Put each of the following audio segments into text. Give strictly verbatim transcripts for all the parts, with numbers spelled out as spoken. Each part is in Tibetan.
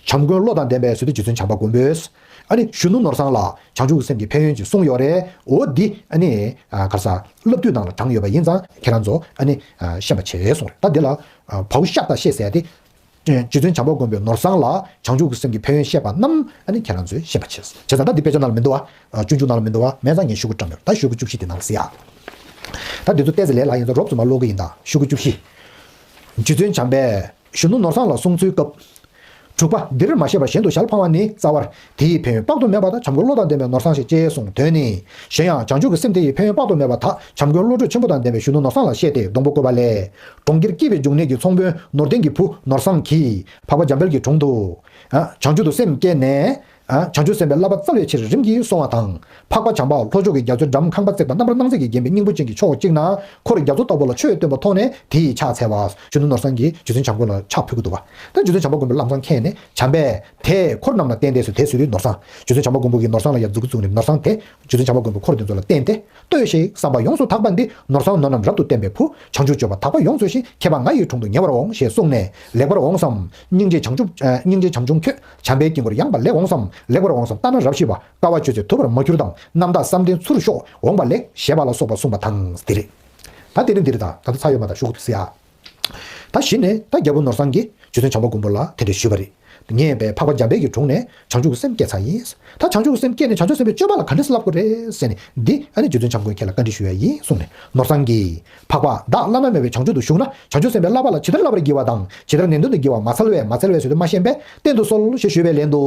བྱམས་མགོན་བློ་དང་ལྡན་པའི་ཟེར་དུས་རྗེ་བཙུན་བྱམས་པ་མགོན་པོས། ཨ་ནི་གཞོན་ནུ་ནོར་བཟང་ལ་བྱང་ཆུབ་ཀྱི་སེམས་ཀྱི་ཕན་ཡོན་ཅིག་གསུངས་ཡོད་རེད། འོ་འདི་ཨ་ནི་ཨ་ག་རེ་ཟ་བསླབ་བཏུས་ནང་ལ་དྲངས་ཡོད་པ་ཡིན་ཙང་ཁྱེད་རང་ཚོ་ཨ་ནི་ཨ་ཤེས་པ་བྱེད་གསུངས་རེད། ད་འདི་ལ་ཨ་བའུ་ཤ་ཏ་ཤེས་ཟེར་ཏེ། རྗེ་བཙུན་བྱམས་པ་མགོན་པོས་ནོར་བཟང་ལ་བྱང་ཆུབ་ཀྱི་སེམས་ཀྱི་ཕན་ཡོན་བཤད་པ་རྣམས་ཨ་ནི་ཁྱེད་རང་ཚོས་ཤེས་པ་བྱེད། བྱས་ཙང་ད་འདི་དཔེ་ཆ་ནང་ལ་མི་འདུག་བ། སྤྱོད་འཇུག་ནང་ལ་མི་འདུག་བ། མེད་ཙང་ངས་ཤོག་གུ་བཀྲམ་ཡོད། ད་ཤོག་གུ་བཅུ་བཞི་དེ་ནང་ལ་གཟིགས་ཨ། ད་འདི་ཚོ་ཏོག་ཙམ་ལས་སླ་ཡིན་ཙང་རོབ་ཙམ་མར་ཀློག་གི་ཡིན། ད་ཤོག་གུ་བཅུ་བཞི། རྗེ་བཙུན་བྱམས་པས་གཞོན་ནུ་ནོར་བཟང་ལ་གསུང་ཚུལ་སྐབས། དྲུག་པ། འདིར་མ་བཤད་པར་གཞན་དུ་ཞལ་འཕང་བ་ནི་རྩ་བར། དེ་ཡི་ཕན་ཡོན་དཔག་ཏུ་མེད་པ་དག་བྱམས་མགོན་བློ་དང་ལྡན་པའི་ནོར་བཟང་ཞེས་ཅེས་གསུངས། དོན་ནི། གཞན་ཡང་བྱང་ཆུབ་ཀྱི་སེམས་དེ་ཡི་ཕན་ཡོན་དཔག་ཏུ་མེད་པ་དག་བྱམས་མགོན་བློ་གྲོས་ཆེན་པོ་དང་ལྡན་པའི་གཞོན་ནུ་ནོར་བཟང་ལ་བཤད་དེ་སྡོང་པོ་བཀོད་པ་ལས། གྲོང་ཁྱེར་སྐྱིད་པའི་འབྱུང་གནས་ཀྱི་ཚོང་དཔོན་ནོར་ལྡན་གྱི་བུ་ནོར་བཟང་གིས་འཕགས་པ་འཇམ་དཔལ་གྱི་དྲུང་དུ། བྱང་ཆུབ་ཏུ་སེམས་བསྐྱེད་ནས། བྱང་ཆུབ་སེམས་དཔའི་བསླབ་པ་སྩལ་བའི་ཕྱིར་རིམ་གྱིས་སོང་བ་དང་། འཕགས་པ་བྱམས་པ་ལྷོ་ཕྱོགས་ཀྱི་རྒྱ་མཚོའི་འགྲམ་ཁང་པ་བརྩེགས་པ་རྣམ་པར་སྣང་མཛད་ཀྱིས་བརྒྱན་པའི་སྙིང་པོ་ཅན་གྱི་ཕྱོགས་གཅིག་ན་འཁོར་རྒྱ་མཚོ་ལྟ་བུ་ལ་ཆོས་སྟོན་པ་མཐོང་ནས་དེ་ཡི་ཕྱག་འཚལ་བ། གཞོན་ནུ་ནོར་བཟང་གིས་རྗེ་བཙུན་བྱམས་མགོན་ལ་ཕྱག་ཕུལ་གྱི་འདུག་བ། ད་རྗེ་བཙུན་བྱམས་པ་མགོན་པོས་ལམ་སང་མཁྱེན་ནས་བྱམས་པས་དེ་འཁོར་རྣམས་ལ་བསྟན་ཏེ་ཟེར། དེ་ཟེར་དུས་ནོར་བཟང་། རྗེ་བཙུན་བྱམས་པ་མགོན་པོ་གིས་ནོར་བཟང་ལ་ཡར་མཛུབ་གུ་བཙུགས་ནས་ནོར་བཟང་དེ་རྗེ་བཙུན་བྱམས་པ་མགོན་པོས་འཁོར་དེ་ཚོ་ལ་བསྟན་ཏེ། ལྟོས་ཤིག་བསམ་པ་ཡོངས་སུ་དག་པ་འདི་ནོར་བཟང་ནོར་རྣམས་རབ་ཏུ་བསྟན་པའི་བུ། བྱང་ཆུབ་སྤྱོད་པ་དག་པ་ཡོངས་ཚོལ་ཞིང་མཁས་པ་ང་ཡི་དྲུང་དུ་ཉེ་བར་འོང་ཞེས་གསུངས་ནས་ལེགས་པར་འོངས་སམ། སྙིང་རྗེ་བྱང་ཆུབ་སྙིང་རྗེ་བྱམས་ཆུང་ཁྱོད་བྱམས་པའི་དཀྱིལ་འཁོར་ཡངས་པ་ལེགས་འོངས་སམ། ལེགས་པར་འོངས་སམ་ལྟ་ན་རབ་ཞི་བ། དཀའ་བ་སྤྱོད་ཚེ་ཐུབ་པར་མ་གྱུར་དང་། རྣམ་དག་བསམ་གཏན་ཚུར་ཤོག་འོངས་པ་ལེགས་ཞེས་པ་ལ་སོགས་པ་གསུངས་པ་དང་། འདི་རེད། ད་དེ་རིང་འདི་རེད། ད་ད་ཚར་ཡོད་མ་ད་ཤོག་གུ་ཟེར་ཡ། ད་གཞི་ནས་ད་རྒྱལ་པོ་ནོར་བཟང་གིས་རྗེ་བཙུན་བྱམས་པ་མགོན་པོ་ལ་དེ་འདྲ་ཞུས་པ་རེད། ངས་འཕགས་པ་འཇམ་དཔལ་གྱི་དྲུང་ནས་བྱང་ཆུབ་ཀྱི་སེམས་བསྐྱེད་ཚར་ཡིན། ད་བྱང་ཆུབ་ཀྱི་སེམས་བསྐྱེད་ནས་བྱང་ཆུབ་སེམས་དཔའི་སྤྱོད་པ་ལ་ག་འདྲས་སེ་བསླབ་དགོས་རེད་ཟེར་ནས་འདི་ཨ་ནི་རྗེ་བཙུན་བྱམས་མགོན་ཁྱེད་ལ་བཀའ་འདྲི་ཞུ་ཡ་ཡིན་གསུངས་ནས། ནོར་བཟང་གིས་འཕགས་པ་བདག་བླ་ན་མེད་པའི་བྱང་ཆུབ་ཏུ་ཞུགས་ན་བྱང་ཆུབ་སེམས་དཔའི་བསླབ་པ་ལ་ཇི་ལྟར་བསླབ་པར་བགྱི་བ་དང་ཇི་ལྟར་ནན་ཏན་དུ་བགྱི་བ་མ་འཚལ་བས་མ་འཚལ་བས་ཟེར་དུས་མ་ཤེས་པས་བསྟན་དུ་གསོལ་ཞེས་ཞུས་པའི་ལན་དུ།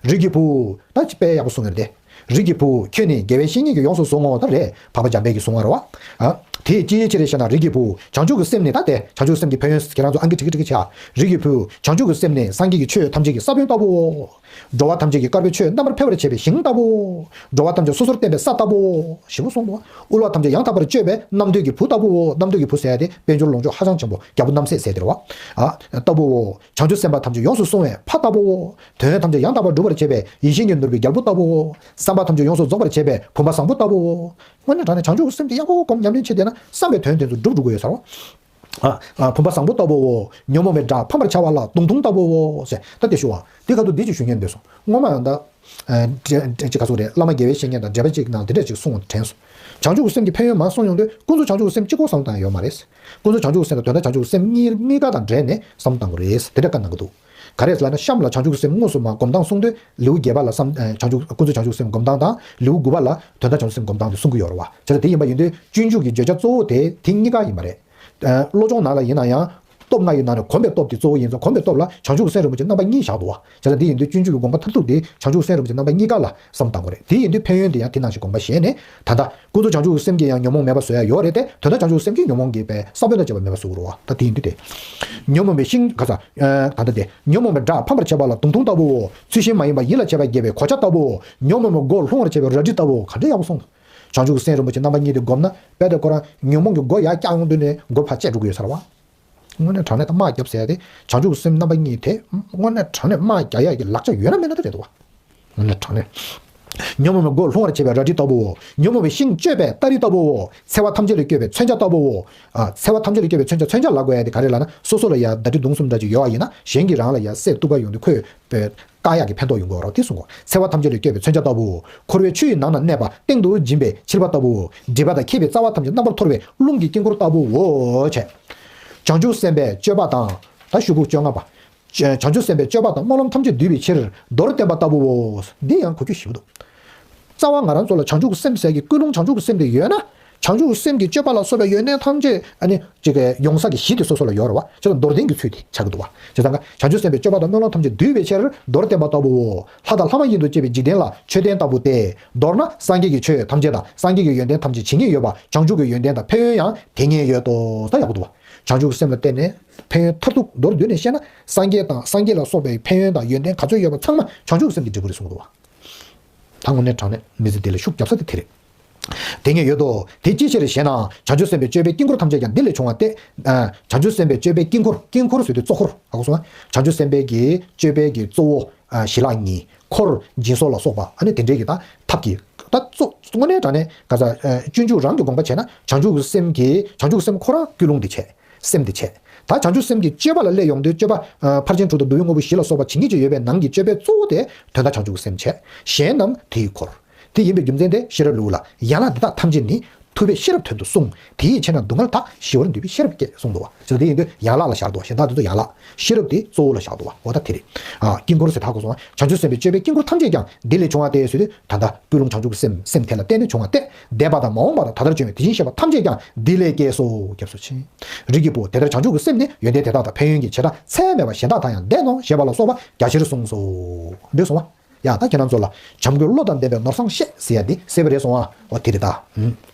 རིགས་ཀྱི་བུ། ད་ཅི་དཔེ་ཡག་པོ་གསུངས་ཡོད་དེ། རིགས་ཀྱི་བུ་ཁྱོད་ནི་དགེ་བའི་བཤེས་གཉེན་གྱིས་ཡོངས་སུ་བཟུང་ངོ་། ད་རེད་འཕགས་པ་འཇམ་དཔལ་གྱིས་བཟུང་བ་རེད་བ། ཨ། དེ་ཅིའི་ཕྱིར་ཞེ་ན། རིགས་ཀྱི་བུ་བྱང་ཆུབ་ཀྱི་སེམས་ནི། ད་དེ་བྱང་ཆུབ་སེམས་ཀྱི་ཕན་ཡོན་ཁྱེད་རང་ཚོ་ཨང་ཀི་ཁྲིག་ཁྲིག་ཁྲིག་བྱ། རིགས་ཀྱི་བུ་བྱང་ཆུབ་ཀྱི་སེམས་ནི་སངས་རྒྱས་ཀྱི་ཆོས་ཐམས་ཅད་ཀྱི་ས་བོན་ལྟ་བུའོ། འགྲོ་བ་ཐམས་ཅད་ཀྱི་དཀར་པོའི་ཆོས་རྣམ་པར་འཕེལ་བར་བྱེད་པའི་ཞིང་ལྟ་བུའོ། འགྲོ་བ་ཐམས་ཅད་སོ་སོར་བརྟེན་པའི་ས་ལྟ་བུའོ། ཞེས་པ་གསུངས་འདུག་དབུལ་བ་ཐམས་ཅད་ཡང་དག་པར་སྤྱོད་པའི་རྣམ་ཐོས་ཀྱི་བུ་ལྟ་བུའོ། རྣམ་ཐོས་ཀྱི་བུ་ཟེར་ཡ་དེ་དཔལ་འབྱོར་ལོངས་སྤྱོད་ཧ་ཅང་ཆེན་པོ་རྒྱལ་པོ་རྣམ་སྲས་ཟེར་དེ་རེད་བ། ཨ། ལྟ་བུའོ། བྱང་ཆུབ་སེམས་དཔའ་ཐམས་ཅད་ཡོངས་སུ་བསྲུང་བའི་ཕ་ལྟ་བུའོ། དོན་ཐམས་ཅད་ཡང་དག་པར་སྒྲུབ་པར་བྱེད་པའི་ཡིད་བཞིན་གྱི་ནོར་བུའི་རྒྱལ་པོ་ལྟ་བུའོ། བསམ་པ་ཐམས་ཅད་ཡོངས་སུ་རྫོགས་པར་བྱེད་པའི་བུམ་པ་བཟང་པོ་ལྟ་བུའོ། དངོས་གནས་དྲང་གནས་བྱང་ཆུབ་ཀྱི་སེམས་དེ་ཡག་པོ་སྒོམ་ཉམས་ལེན་བྱེད་བསྡད་ན་བསམ་པའི་དོན་དེ་ཚོ་འགྲུབ་འགྲོ་གི་ཡོད་ས་རེད། ཨ། ཨ། བུམ་པ་བཟང་པོ་ལྟ་བུའོ། ཉོན་མོངས་པའི་དགྲ་ཕམ་པར་བྱ་བ་ལ་མདུང་ཐུང་ལྟ་བུའོ། ཟེར་ད་དེ་ཞུ་བ། དེ་ཁ་ཐུག་འདི་ཅིག་ཞུ་སྙིང་འདོད་སོང་། སྔོན་མ་ཡང་ད། ཨ། འདྲེ་འདྲེ་ཅིག་ག་ཚོད་རེད། བླ་མ་དགེ་བའི་བཤེས་གཉེན་དང་འགྲེལ་པ་ཅིག་ནང་འདི་འདྲ་ཅིག་གསུངས་དྲན་སོང་། བྱང་ཆུབ་ཀྱི་སེམས་ཀྱི་ཕན་ཡོན་མང་གསུངས་ཡོང་དུས་ཀུན་རྫོབ་བྱང་ཆུབ་ཀྱི་སེམས་གཅིག་པོ་བསམ་བློ་བཏང་ཡ་ཡོད་མ་རེད། ཀུན་རྫོབ་བྱང་ཆུབ་ཀྱི་སེམས་དང་དོན་དམ་བྱང་ཆུབ་ཀྱི་སེམས་གཉིས་གཉིས་ཀ་དང་འབྲེལ་ནས་བསམ་བློ་བཏང་དགོས་རེད། དེ་འདྲ་བཀའ་གནང་གི་འདུག་ག་རེ་ཟེར་ལབ་ན་གཤམ་ལ་བྱང་ཆུབ་ཀྱི་སེམས་དངོས་སུ་མ་སྒོམ་སྟངས་གསུངས་དུས་ལེའུ་བརྒྱད་པ་ལ་བསམ། ཨ། བྱང་ཆུབ་ཀུན་རྫོབ་བྱང་ཆུབ་ཀྱི་སེམས་སྒོམ་སྟངས་དང་ལེའུ་དགུ་པ་ལ་དོན་དམ་བྱང་ཆུབ་སེམས་སྒོམ་སྟངས་དེ་གསུང་གི་ཡོད་རེད་བ། བྱས་ཙང་དེ་ཡིན་པ་ཡིན་དུས་སྤྱོད་འཇུག་གི་བརྗོད་བྱ་གཙོ་བོ་དེ་དེ་གཉིས་ཀ་ཡིན་པ་རེད། ཨ། བློ་སྦྱོང་ནང་ལ་ཡིན་ན་ཡང་། སྟོབས་ལྔ་ཡི་ནང་ནས་གོམས་པའི་སྟོབས་དེ་གཙོ་བོ་ཡིན་ཙང་གོམས་པའི་སྟོབས་ལ་བྱང་ཆུབ་ཀྱི་སེམས་རིན་པོ་ཆེ་རྣམ་པ་གཉིས་བཞག་འདུག་བ། བྱས་ཙང་དེ་ཡིན་དུས་སྤྱོད་འཇུག་གི་དགོངས་པ་མཐར་ཐུག་དེ་བྱང་ཆུབ་ཀྱི་སེམས་རིན་པོ་ཆེ་རྣམ་པ་གཉིས་ཀ་ལ་བསམ་བཏང་དགོས་རེད། དེ་ཡིན་དུས་ཕན་ཡོན་དེ་ཡང་དེ་ནང་བཞིན་དགོངས་པ་བཞེས་ནས་ད་ལྟ་ཀུན་རྫོབ་བྱང་ཆུབ་ཀྱི་སེམས་ཀྱིས་ཡང་ཉོན་མོངས་མེད་པ་བཟོ་ཡ་ཡོད་རེད་དེ། དོན་དམ་བྱང་ཆུབ་ཀྱི་སེམས་ཀྱིས་ཉོན་མོངས་ཀྱི་པའི་ས་བོན་དང་བཅས་པ་མེད་པ་བཟོ་དགོས་རེད་བ། ད་དེ་ཡིན་དུས་དེ། ཉོན་མོངས་པའི་ཤིང་ག་ས། ཨ། ད་ལྟ་དེ། ཉོན་མོངས་པའི་དགྲ་ཕམ་པར་བྱེད་པ་ལ་མདུང་ཐུང་ལྟ་བུའོ། ཚུལ་བཞིན་མ་ཡིན་པ་ཡིད་ལ་བྱེད་པ་རྒྱས་པའི་གོ་ཆ་ལྟ་བུའོ། ཉོན་མོངས་པའི་སྒོ་ལྷུང་བར་བྱེད་པའི་རལ་གྲི་ལྟ་བུའོ། ག་འདྲ་ཡག་པོ་གསུངས་འདུག་བྱང་ཆུབ་ཀྱི་སེམས་རིན་པོ་ཆེ་རྣམ་པ་གཉིས་དེ་བསྒོམས་ན་དཔེ་དེ་ཁོ་རང་ཉོན་མོངས་ཀྱི་སྒོ་ཡར་བཀྱག་ཡོང་དུས་ནས་སྒོ་ཕར་བཅད་འགྲོ་གི་ཡོད་ས་རེད་བ། དངོས་གནས་དྲང་གནས་ད་དམག་རྒྱབ་ཟེར་ཡ་དེ་བྱང་ཆུབ་ཀྱི་སེམས་རྣམ་པ་གཉིས་དེ་དངོས་གནས་དྲང་གནས་དམག་རྒྱག་ཡ་གི་ལག་ཆ་ཡོད་ན་མེད་ན་དེ་རེད་འདུག་བ། དངོས་གནས་དྲང་གནས། ཉོན་མོངས་པའི་སྒོ་ལྷུང་བར་བྱེད་པའི་རལ་གྲི་ལྟ་བུའོ། ཉོན་མོངས་པའི་ཤིང་གཅོད་པའི་སྟ་རི་ལྟ་བུའོ། འཚེ་བ་ཐམས་ཅད་ལས་སྐྱོབ་པའི་མཚོན་ཆ་ལྟ་བུའོ། ཨ། འཚེ་བ་ཐམས་ཅད་ལས་སྐྱོབ་པའི་མཚོན་ཆ་ལབ་དགོས་ཡ་དེ་ག་རེ་ལབ་ན་སོ་སོ་ལ་ཡ་མདའ་གྲི་མདུང་གསུམ་འདྲ་ཅིག་ཡོད་པ་ཡིན་ན་གཞན་གྱིས་རང་ལ་ཡ་གསེར་གཏུབ་པ་ཡོང་དུས་ཁོས། བཀག་ཡག་གི་ཕན་ཐོགས་ཡོང་གི་ཡོད་རེད་དེ་གསུང་གོ། འཚེ་བ་ཐམས་ཅད་ལས་སྐྱོབ་པའི་མཚོན་ཆ་ལྟ་བུའོ། འཁོར་བའི་ཆུ་ཡི་ནང་ན་གནས་པ་སྟེང་དུ་འབྱིན་པའི་མཆིལ་པ་ལྟ་བུའོ། སྒྲིབ་པ་དང་མཁས་པའི་རྩ་བ་ཐམས་ཅད་རྣམ་པར་འཐོར་བའི་རླུང་གི་དཀྱིལ་འཁོར་ལྟ་བུའོ། བྱས། བྱང་ཆུབ་སེམས་དཔའི་སྤྱོད་པ་དང་། ད་ཤོག་གུ་བཅོ་ལྔ་པ། བྱང་ཆུབ་སེམས་དཔའི་སྤྱོད་པ་དང་སྨོན་ལམ་ཐམས་ཅད་བསྡུས་པའི་ཕྱིར་མདོར་བསྟན་པ་ལྟ་བུའོ། འདི་ཡང་གོ་རྒྱུ་ཞིབ་འདུག་རྩ་བ་ང་རང་ཚོ་ལ་བྱང་ཆུབ་ཀྱི་སེམས་ཟེར་གྱི་ཀུན་སློང་བྱང་ཆུབ་ཀྱི་སེམས་དེ་ཡོད་ན། བྱང་ཆུབ་ཀྱི་སེམས་ཀྱི་སྤྱོད་པ་ལ་སོགས་པའི་ཡོན་ཏན་ཐམས་ཅད་ཨ་ནི་ཅིག་གི་ཡོང་ས་ཀྱི་གཞི་དེ་སོ་སོ་ལ་ཡོད་རེད་བ། བྱས་ཙང་མདོར་བསྟན་གྱི་ཚུལ་དེ་ཆགས་ཀྱི་འདུག་བ། བྱས་ཙང་ཀ་བྱང་ཆུབ་སེམས་དཔའི་སྤྱོད་པ་དང་སྨོན་ལམ་ཐམས་ཅད་བསྡུས་པའི་ཕྱིར་མདོར་བསྟན་པ་ལྟ་བུའོ། ལྷ་དང་ལྷ་མ་ཡིན་དུ་བཅས་པའི་འཇིག་རྟེན་ལ་མཆོད་རྟེན་ལྟ་བུ་སྟེ། མདོར་ན་སངས་རྒྱས་ཀྱི་ཆོས་ཐམས་ཅད་དང་སངས་རྒྱས་ཀྱི་ཡོན་ཏན་ཐམས་ཅད་ཇི་སྙེད་ཡོད་པ་བྱང་ཆུབ་ཀྱི་ཡོན་ཏན་དང་ཕན་ཡོན་ཡང་དེ་སྙེད་ཡོད་དོ། ད་ཡག་པོ་འདུག་བ། བྱང་ཆུབ་ཀྱི་སེམས་ལ་བརྟེན་ནས་ཕན་ཡོན་མཐར་ཐུག་མདོར་བསྡུས་ནས་བཤད་ན་སངས་རྒྱས་དང་སངས་རྒྱས་ལ་སོགས་པའི་ཕན་ཡོན་དང་ཡོན་ཏན་ག་ཚོད་ཡོད་པ་ཚང་མ་བྱང་ཆུབ་ཀྱི་སེམས་ཀྱི་འབྲས་བུ་རེད་གསུངས་འདུག་བ། ད་དངོས་གནས་དྲང་གནས་མི་ཚེ་འདི་ལ་ཤུགས་རྒྱབ་ས་དེ་དེ་རེད། དེ་སྙེད་ཡོད་དོ། དེ་ཅིའི་ཕྱིར་ཞེ་ན། བྱང་ཆུབ་སེམས་དཔའི་སྤྱོད་པའི་དཀྱིལ་འཁོར་ཐམས་ཅད་ཀྱང་འདི་ལས་བྱུང་བ་སྟེ། ཨ། བྱང་ཆུབ་སེམས་དཔའི་སྤྱོད་པའི་དཀྱིལ་འཁོར། དཀྱིལ་འཁོར་ཟེར་དུས་གཙོ་འཁོར་ཨ་གོ་སོང་ང་། བྱང་ཆུབ་སེམས་དཔའི་གི་སྤྱོད་པའི་གི་གཙོ་བོ། ཨ། ཞི་ལྷག་གཉིས། འཁོར་སྦྱིན་སོགས་ལ་སོགས་པ་ཨ་ནི་དེ་འདྲའི་གི་ད་ཐབས་ཀྱི་ད་གཙོ་དངོས་གནས་དྲང་གནས་ག་ས། ཨ། སྤྱོད་འཇུག་རང་གི་དགོངས་པ་བྱས་ན་བྱང་ཆུབ་ཀྱི་སེམས་ཀྱི་བྱང་ཆུབ་སེམས་ཁོ་རང་ཀུན་སློང་དེ་བྱས། སེམས་དེ་བྱས། ད་བྱང་ཆུབ་སེམས་ཀྱི་སྤྱོད་པ་ལ་སླེབས་ཡོང་དུས་སྤྱོད་པ་ཨ་ཕར་ཕྱིན་དྲུག་དང་བསྡུ་བའི་དངོས་པོ་བཞི་ལ་སོགས་པ་བྱེད་ཉིད་ཀྱི་ཡོད་པའི་ནང་གི་སྤྱོད་པའི་གཙོ་བོ་དེ་དོན་དམ་བྱང་ཆུབ་ཀྱི་སེམས་བྱས། གཞན་རྣམས་དེའི་འཁོར། དེ་ཡིན་པའི་རྒྱུ་མཚན་དེ་ཤེས་རབ་ལེའུ་ལ་ཡན་ལག་འདི་དག་ཐམས་ཅད་ནི་ཐུབ་པས་ཤེས་རབ་དོན་དུ་གསུངས། དེ་ཡི་ཕྱིར་ན་སྡུག་བསྔལ་དག་ཞི་བར་འདོད་པའི་ཤེས་རབ་བསྐྱེད་གསུངས་འདུག་བ། ཟེར་དེ་ཡིན་དུས་ཡན་ལག་ལ་བཞག་འདུག་བ། གཞན་དག་དེ་ཚོ་ཡན་ལག་ཤེས་རབ་དེ་གཙོ་བོ་ལ་བཞག་འདུག་བ། འོ་ད་དེ་རེད། ཨ་དཀྱིལ་འཁོར་ཟེར་ད་གོ་སོང་བ། བྱང་ཆུབ་སེམས་དཔའི་སྤྱོད་པའི་དཀྱིལ་འཁོར་ཐམས་ཅད་ཀྱང་འདི་ལས་བྱུང་བ་སྟེ་ཟེར་དུས་ད་ལྟ་ཀུན་སློང་བྱང་ཆུབ་ཀྱི་སེམས་སེམས་དེ་ལ་བརྟེན་ནས་བྱུང་བ་སྟེ། འདས་པ་དང་མ་འོངས་པ་དང་ད་ལྟར་བྱུང་བའི་དེ་བཞིན་གཤེགས་པ་ཐམས་ཅད་ཀྱང་འདི་ལས་སྐྱེས་སོ། སྐྱབས་སུ་མཆི། རིགས་ཀྱི་བུ་དེ་ལྟར་བྱང་ཆུབ་ཀྱི་སེམས་ནི་ཡོན་ཏན་དེ་དག་དང་ཕན་ཡོན་གྱི་བྱེ་བྲག་ཚད་མེད་པ་གཞན་དག་དང་ཡང་ལྡན་ནོ་ཞེས་པ་ལ་སོགས་པ་རྒྱ་ཆེར་གསུངས་སོ། འདོད་སོང་བ། ཡ་ད་ཁྱེད་རང་ཚོ་ལ་བྱམས་མགོན་བློ་དང་ལྡན་པའི་ནོར་བཟང་བཤད་ཟེར་ཡ་འདི་གསལ་པོ་རེད་སོང་ཨ། འོ་དེ་རེད་ད། ཨུམ།